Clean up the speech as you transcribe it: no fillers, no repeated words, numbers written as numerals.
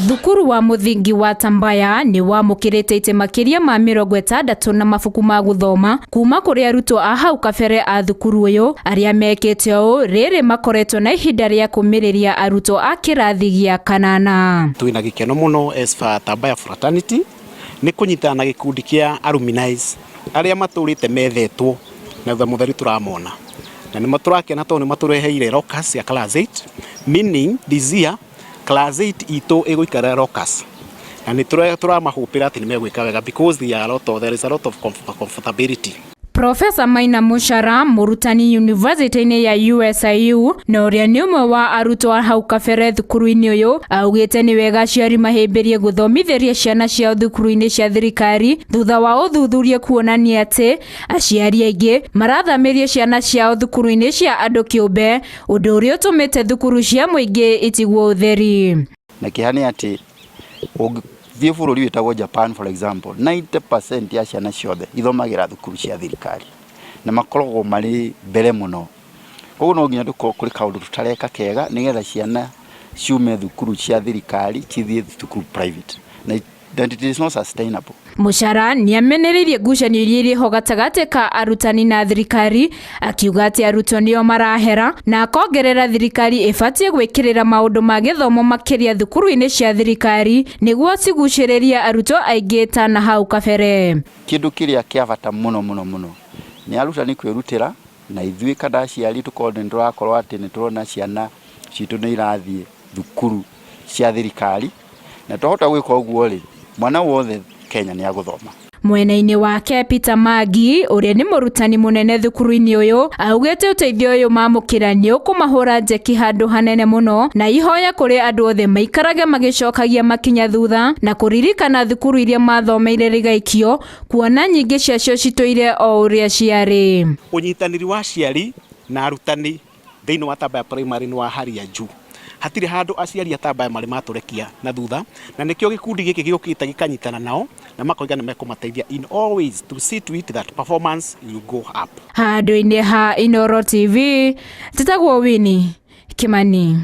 Thukuru wa mũthingi wa Tambaya nĩ wamũkĩrĩte itĩ makĩria ma 60 na mabuku ma gũthoma kuma kũrĩ arutwo a hau kabere a thukuru ũyũ arĩa mekĩte ũũ rĩrĩ makoretwo na ihinda rĩa kũmĩrĩria arutwo a kĩrathi gĩa kanana. Twĩna gĩkeno mũno as for Tambaya Fraternity nĩ kũnyitana na gĩkundi kĩa alumni arĩa matũrĩte methetwo na thutha mũtheri tũramona na nĩ tũrakena tondũ nĩ matũreheire lockers ya class 8, meaning this year class 8 itũ ĩgũikara lockers, na nĩ tũramahũpĩra atĩ nĩ megwĩka wega because there is a lot of comfortability. Profesa Maina Muchara, mũrutani yunivasĩtĩ-inĩ ya USIU na ũrĩa nĩ ũmwe wa arutwo a hau kabere thukuru-inĩ ũyũ, augĩte nĩ wega aciari mahĩmbĩrie gũthomithĩria ciana ciao thukuru-inĩ cia thirikari thutha wa ũthuthuria kuonania atĩ aciari aingĩ marathamĩria ciana ciao thukuru-inĩ cia andũ kĩũmbe, ũndũ ũrĩa ũtũmĩte thukuru cia mũingĩ itigwo ũtheri. Na kĩeha nĩ atĩ ũngĩthiĩ bũrũri wĩtagwo Japan, for example, 90% ya ciana ciothe ithomagĩra thukuru cia thirikari na makoragwo marĩ mbere mũno. Koguo no nginya tũkorwo kũrĩ kaũndũ tũtareka kega nĩgetha ciana ciume thukuru cia thirikari cithiĩ thukuru private, na that it is not sustainable. Muchara nĩ amenereirie ngucanio iria irĩ ho gatagatĩ ka arutani na thirikari, akiuga atĩ arutwo nĩo marahera, na akongerera thirikari ĩbatiĩ gwĩkĩrĩra maũndũ ma gĩthomo makĩria thukuru-inĩ cia thirikari nĩguo cigucĩrĩrie arutwo aingĩ ta na hau kabere. Kĩndũ kĩrĩa kĩa bata mũno mũno mũno nĩ arutani kwĩrutĩra na ithuĩ kana aciari tũkorwo nĩ tũrakorwo atĩ nĩ tũrona ciana citũ nĩ irathiĩ thukuru cia thirikari, na twahota gwĩka ũguo rĩ, mwana wothe Kenya nĩ agũthoma. Mwena-inĩ wake, Peter Magi, ũrĩa nĩ mũrutani mũnene thukuru-inĩ ũyũ, augĩte ũteithio ũyũ mamũkĩra nĩ ũkũmahũra njeki handũ hanene mũno, na ihoya kũrĩ andũ othe maikarage magĩcokagia makinya thutha na kũririkana thukuru iria mathomeire rĩgaikio, kuona nyingĩ ciacio citũire o ũrĩa ciarĩ. Ũnyitanĩri wa aciari na arutani thĩinĩ wa Tambaya Primary nĩ wa hali ya juu. Hatirĩ handũ aciari a Tambaya marĩ matũrekia na thutha, na nĩkĩo gĩkundi gĩkĩ gĩũkĩte gĩkanyitana nao na makoiga nĩ mekũmateithia in all ways to see to it that performance will go up. Handũ-inĩ ha Inooro TV, njĩtagwo Winnie Kimani.